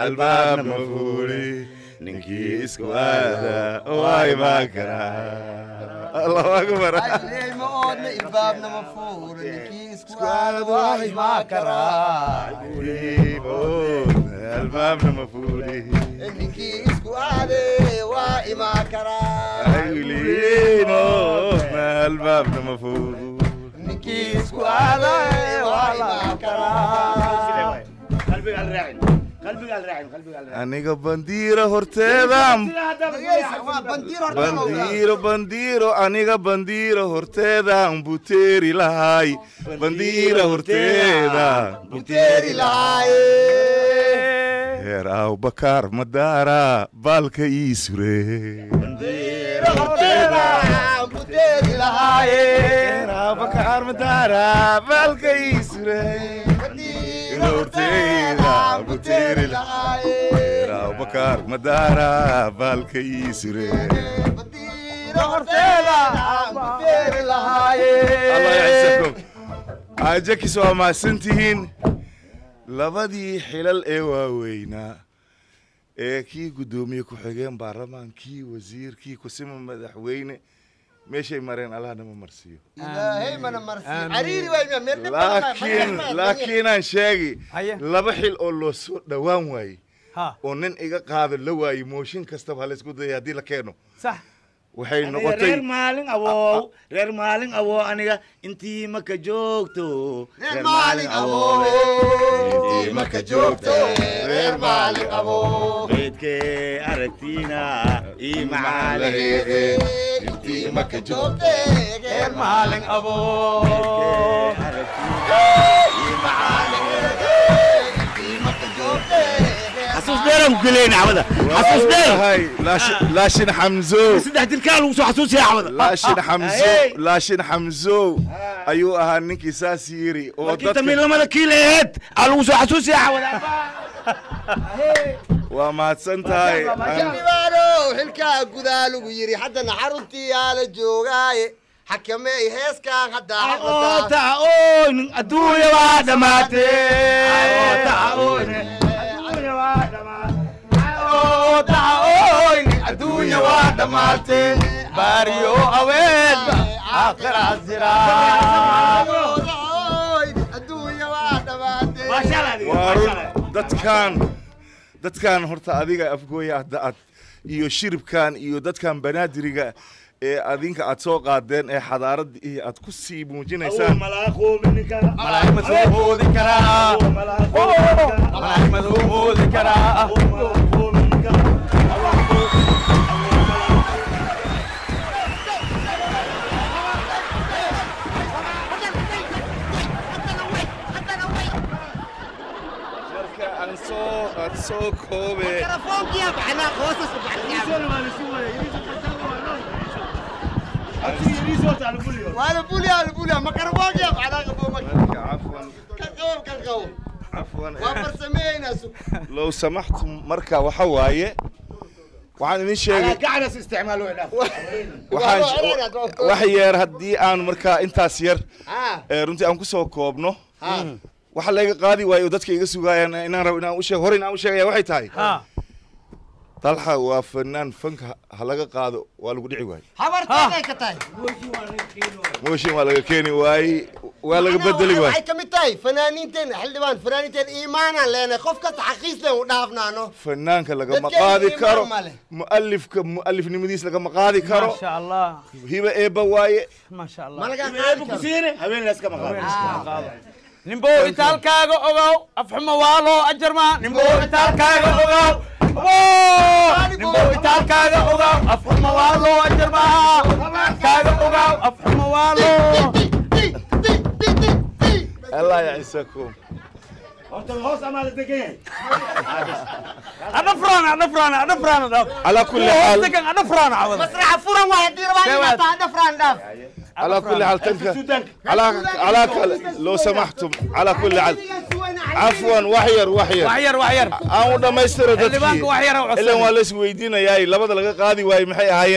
Albaabna ma fuuli ninkii isku aada waa imaan karaa. Allahu akbar. Ma oodna, ilbaabna ma fuulo, ninkii isku aada waa imaan karaa. Albaabna ma fuuli ninkii isku aade waa imaan karaa. Albaabna ma fuuli ninkii isku aade waa imaan karaa. Aniga bandiiro horteeda, bandiiro, bandiiro, aniga bandiiro horteedaan buteeri lahay, bandiiro horteeda buteeri lahaaye. Heer Abubakar madaara baalka ii sure. Bandiiro horteeda buteeri lahaaye. Heer Abubakar madaara baalka ii sure. Bandiiro horteeda buteeri lahaaye. Heer Abubakar madaara baalka ii sure. Bandiiro horteeda buteeri lahaaye. Allah yacisakum. Ajakis waa mahadsantihiin. Labadii xilal ee waaweynaa ee kii guddoomiye ku-xigeen baarlamaankii, wasiirkii, kusima madaxweyne, meeshay mareen Allah nama marsiiyo. Ilaahay mana marsiiyo, cariiri waay meel dhib. Laakiin laakiinaan sheegi laba xil oo loo soo dhowaan waayey oo nin iga qaado la waayey, mooshin kastaba ha laysku dayay haddii la keeno, sax waxay noqotay reer maalin awow, reer maalin awow, aniga intii maka joogto. Reer maalin awow intii maka joogto, reer maalin awow beedkee aragtiina ii macaaleede. Intii maka joogte reer maalin awow ii macaaleede. Intii maka joogte. Xasuus dheeraan ku geleyna cawada, xasuus dheer. Laashin Xamzo saddex jirkaa lagu soo xasuusiya cawada. Laashin Xamzo, Laashin Xamzo ayuu ahaa ninkii saas yiri oo markii tamiin lamada kiila aheed aa lagu soo xasuusiya cawada. Waa mahadsan tahay Xildhibaanow, xilkaa gudaa lagu yidhi, haddana xaruntii yaa la joogaaye, xakameey heeskaan haddaa. Oota oyn adduunya waa dhammaatee, adduunya waa dhammaatee, baariyo aweed aakhira jira. Adduunya waa dhammaatee. Waa run. Dadkan horta adiga Afgooya hadda aad iyo shiribkan iyo dadkan banaadiriga ee adinka aad soo qaadeen ee xadaaradda iyo aad ku sii muujinaysaan. Malaa'ig ma soo moodi karaa, malaa'ig ma soo moodi karaa. Marka aan soo koobe. Mikrofoonkiyaa baxnaa qoosas baxnaa. Waana buliya, buliya mikrofoonkiyaa baxnaa qabo. Marka cafwan. Ka qabo, ka qabo. Cafwan. Waa farsameynaa sug. Low samaxtum, marka waxa waaye waxaan idin sheegay gacanas isticmaal. Waxaan wax yeer haddii aan markaa intaas yar ee runtii aan kusoo koobno, waxa laga qaadi waayo dadka iga sugaayaan inaan rabo inaan u sheego hore inaan u sheegaya waxay tahay Dalxa waa fanaan, fanka ha laga qaado waa lagu dhici waaye. Habarteeday ka tahay. Mooshin waa laga keeni waayey, waa laga bedeli waayey. Waxay ka mid tahay fanaaniinteen, xildhibaan, fanaaniinteen iimaanaan leenahay, qof kasta xaqiis leen u dhaafnaano. Fanaanka lagama Dadkeena qaadi iimaan karo ma leh. Mualifka mualifnimadiis lagama qaadi karo. Maasha Allah. Hiba eebba waaye. Maasha Allah. Ma laga qaadi karo. Habeen layskama qaado. Nimbow itaalkaaga ogow, afxumo waa loo ajarmaa. Nimbow itaalkaaga ogow, nimbow itaalkaaga ogow, afxumo waa loo ajarmaa. Kaaga ogow, afxumo waa loo. Allah yacisakum. Horta hoos amaa la degan yahay. Adhafraan, adhafraan, adhafraan, dhaf. Ala kulli xaal. Degan adhafraan cawada. Masraxa furan waay haddii rabaan inaad tahay dhafraan dhaaf. على كل حال تنك على لو سمحتم، على كل حال عفوا، وحير وحير. Waxyar, waxyar. Aan u dhamaystiro. Xildhibaanka dadkii wax yar oo codsanay. Ilan waa la isweydiinayaa labada laga qaadi waayey maxay ahaayeen.